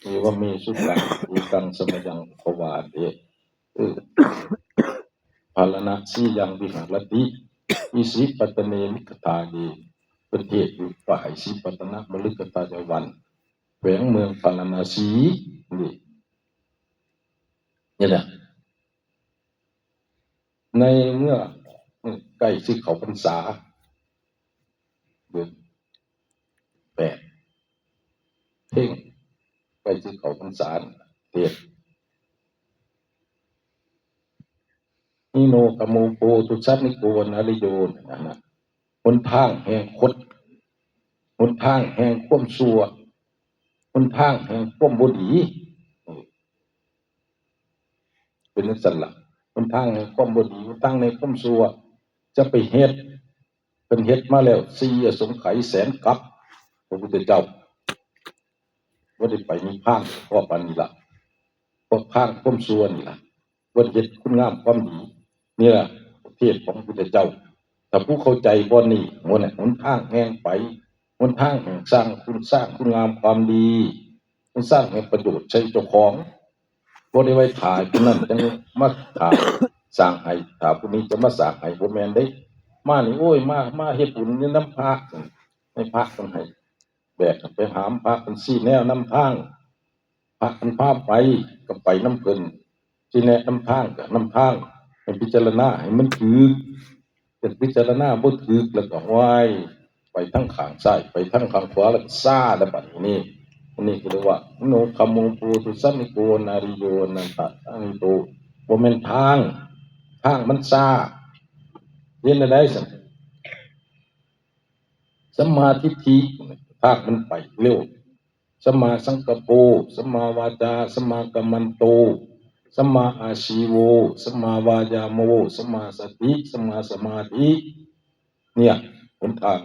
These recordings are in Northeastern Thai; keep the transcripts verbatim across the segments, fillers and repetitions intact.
เอวะเมสุตัง เอกังสมยัง ภวาเต เออ พาราณสียัง วิหารติ อิสิปตเน มิกขทาเย ประเทศอยู่ฝ่ายสิปตนมฤคทายวัน แขวงเมืองพาราณสี นี่ นี่แหละ ในเมื่อใกล้สิเข้าพรรษา เดือนแปด เพ็ง ใกล้สิเข้าพรรษา เทศน์ นิโนคโมโพธุสันนิโกวนาริโย นะนะ หนทางแห่งคด หนทางแห่งความชั่ว หนทางแห่งความบ่ดี เป็นจั่งซั่นล่ะ หนทางแห่งความบ่ดี หนทางแห่งความชั่ว จะไปเฮ็ด เพิ่นเฮ็ดมาแล้ว สี่อสงไขยแสนกัป พระพุทธเจ้า บ่ได้ไปนิพพาน เพราะปานนี้ล่ะ เพราะทางความชั่วนี่ล่ะ บ่ได้เฮ็ดคุณงามความดี นี่ล่ะ ประเทศของพระพุทธเจ้า ถ้าผู้เข้าใจบ่อนนี้ หนน่ะ หนทางแห่งไป หนทางแห่งสร้างคุณ สร้างคุณงามความดี มันสร้างให้ประโยชน์ใช้เจ้าของ บ่ได้ไว้ถ่ายผู้นั้นจังมาถ่ายสร้างให้ ถ้าผู้นี้จะมาสร้างให้ บ่แม่นเด้ มานี่ โอ้ย มา มาเฮ็ดบุญนี่นำพระ ให้พระเพิ่นให้ แบกไปหามพระเพิ่นชี้แนวนำทาง พระเพิ่นพาไปก็ไปนำเพิ่น ชี้แนะนำทางก็นำทาง ให้พิจารณาให้มันถูก เกิดพิจารณาบ่ถูกแล้วก็ โอ้ย ไปทางข้างซ้าย ไปทางข้างขวา แล้วก็ซ่าแล้วบัดนี้ อันนี้ก็เรียกว่า โนคโมโพธุสันนิโกนาริโยนันทะสันนิโต บ่แม่นทาง ทางมันซ่า เห็นได้ซั่น สัมมาทิฏฐิ ทางมันไปเร็ว สัมมาสังกัปโป สัมมาวาจา สัมมากัมมันโต สัมมาอาชีโว สัมมาวายาโม สัมมาสติ สัมมาสมาธิ เนี่ย หนทาง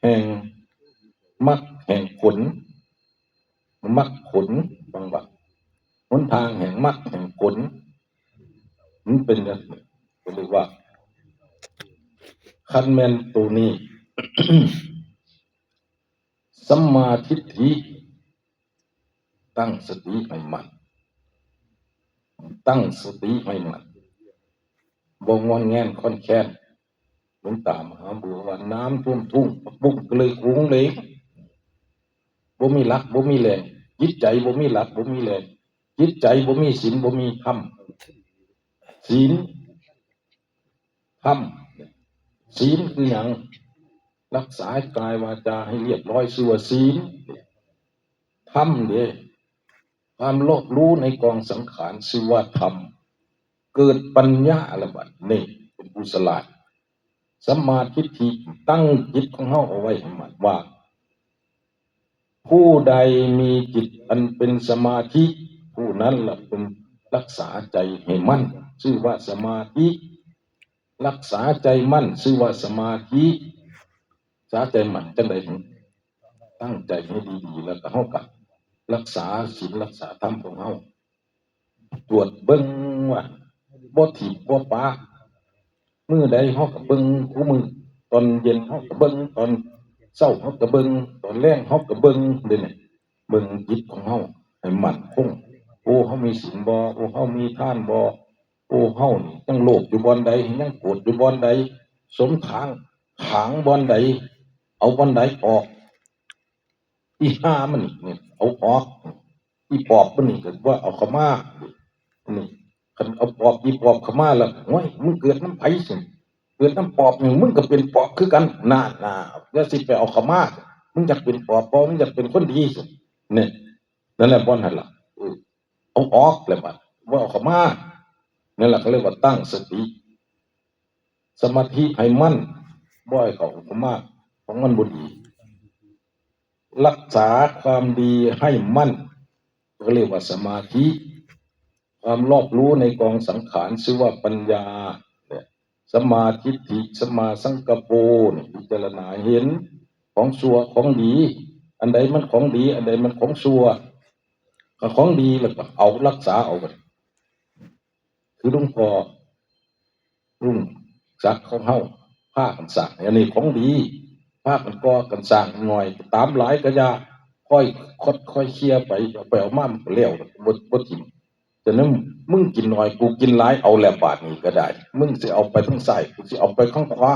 แห่งมรรคแห่งผล มรรคผล บางว่า หนทางแห่งมรรคแห่งผล มันเป็นจั่งซี้ ก็เรียกว่า คันแม่นตัวนี้ สัมมาทิฏฐิ ตั้งสติให้มั่น ตั้งสติให้มั่น บ่งอนแงนคลอนแคลน หลวงตามหาบัวว่า น้ำท่วมทุ่ง ผักบุ้งก็เลยโขงเหลง บ่มีหลัก บ่มีแหล่ง จิตใจบ่มีหลัก บ่มีแหล่ง จิตใจบ่มีศีล บ่มีธรรม ศีล ธรรม ศีลคือหยัง รักษากายวาจาให้เรียบร้อย ชื่อว่าศีล ธรรมเด้ ความรอบรู้ในกองสังขาร ชื่อว่าธรรม เกิดปัญญาแล้วบัดนี้ เป็นผู้ฉลาด สัมมาทิฏฐิ ตั้งจิตของเฮาเอาไว้ให้มั่นว่า ผู้ใดมีจิตอันเป็นสมาธิ ผู้นั้นละเป็นรักษาใจให้มั่น ชื่อว่าสมาธิ รักษาใจมั่น ชื่อว่าสมาธิ รักษาใจมั่นจั่งใด ตั้งใจให้ดีๆ แล้วก็เฮาก็รักษาศีลรักษาธรรมของเฮา ตรวจเบิ่งว่าบ่ถิ่มบ่ปะ มื้อใดเฮาก็เบิ่งคู่มื้อ ตอนเย็นเฮาก็เบิ่ง ตอนเช้าเฮาก็เบิ่ง ตอนแลงเฮาก็เบิ่ง เด้นี่ เบิ่งจิตของเฮาให้มั่นคง โอ้ เฮามีศีลบ่ โอ้ เฮามีทานบ่ โอ้ เฮานี่ยังโลภอยู่บ่อนใด ยังโกรธอยู่บ่อนใด สมถาง ถางบ่อนใด เอาบ่อนใดออก อีห่ามันนี่ เอาออก อีปอบมันนี่ก็ว่าเอาเข้ามา นี่ คันเอาปอบ อีปอบเข้ามาแล้ว โอ้ย มึงเกิดนำไผซั่น เกิดนำปอบนี่ มึงก็เป็นปอบคือกัน นั่นน่ะ อย่าสิไปเอาเข้ามา มึงอยากเป็นปอบบ่ มึงอยากเป็นคนดีซั่น นี่ นั่นแหละบ่อนหั่นล่ะ เออ เอาออกแล้วบัด บ่เอาเข้ามา นั่นแหละเขาเรียกว่าตั้งสติ สมาธิให้มั่น บ่ให้เข้าเข้ามา ของมันบ่ดี รักษาความดีให้มั่น ก็เรียกว่าสมาธิ ความรอบรู้ในกองสังขาร ชื่อว่าปัญญา เนี่ย สัมมาทิฏฐิ สัมมาสังกัปโป เนี่ย พิจารณาเห็น ของชั่ว ของดี อันใดมันของดี อันใดมันของชั่ว ก็ของดีแล้วก็เอารักษาเอาไว้ คือหลวงพ่อ ลุงศักดิ์ของเฮา พากันสร้าง อันนี้ของดี พากันก่อกันสร้างหน่อย ตามหลายก็อย่า ค่อยคดค่อยเคลียร์ไป เอาไปเอามามันก็แล้ว บ่ บ่ถิ่ม ฉะนั้นมึงกินน้อย กูกินหลาย เอาแล้วบาดนี้ก็ได้ มึงสิเอาไปทางซ้าย กูสิเอาไปทางขวา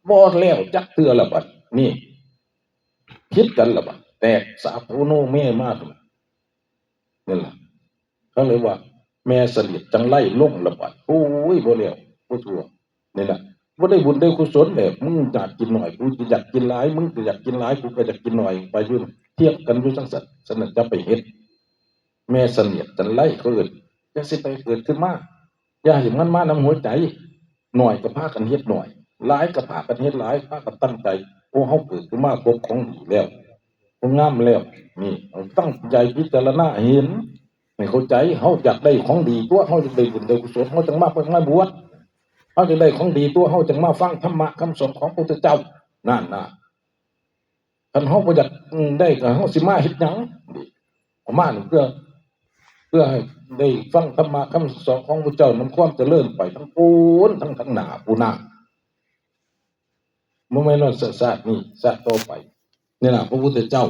บ่แล้วจักเทื่อละบัด นี่ ผิดกันละบัด แตกสาโพโนเมมา นั่นล่ะ เขาเลยว่า แม่เสลียดจังไรลงละบัด โอ้ย บ่แล้ว บ่ทั่ว นี่ล่ะ บ่ได้บุญได้กุศลแหละ มึงอยากกินน้อย กูก็อยากกินหลาย มึงก็อยากกินหลาย กูก็อยากกินน้อย ไปอยู่ เทียบกันอยู่จังซั่น ฉะนั้นอย่าไปเฮ็ด แม่เสลียดจังไรเขาเอิ้น อย่าสิไปเกิดขึ้นมา อย่าให้มันมานำหัวใจ น้อยก็พากันเฮ็ดน้อย หลายก็พากันเฮ็ดหลาย พากันตั้งใจ โอ้ เฮาเกิดขึ้นมาพบของดีแล้ว ของงามแล้ว นี่ เฮาตั้งใจพิจารณาเห็น ให้เข้าใจ เฮาอยากได้ของดีตัว เฮาอยากได้บุญได้กุศล เฮาจังมา มาบวช เฮาอยากได้ของดีตัว เฮาจังมาฟังธรรมะคำสอนของพระพุทธเจ้า นั่นน่ะ คันเฮาบ่อยากได้ก็เฮาสิมาเฮ็ดหยัง เอามานี่เพื่อ เพื่อให้ได้ฟังธรรมะคำสอนของพระเจ้านำความเจริญไปทั้งปูน ทั้ง ทั้งหน้าปูนหน้า บ่แม่นว่าชาตินี้ ชาติต่อไป นี่ล่ะ พระพุทธเจ้า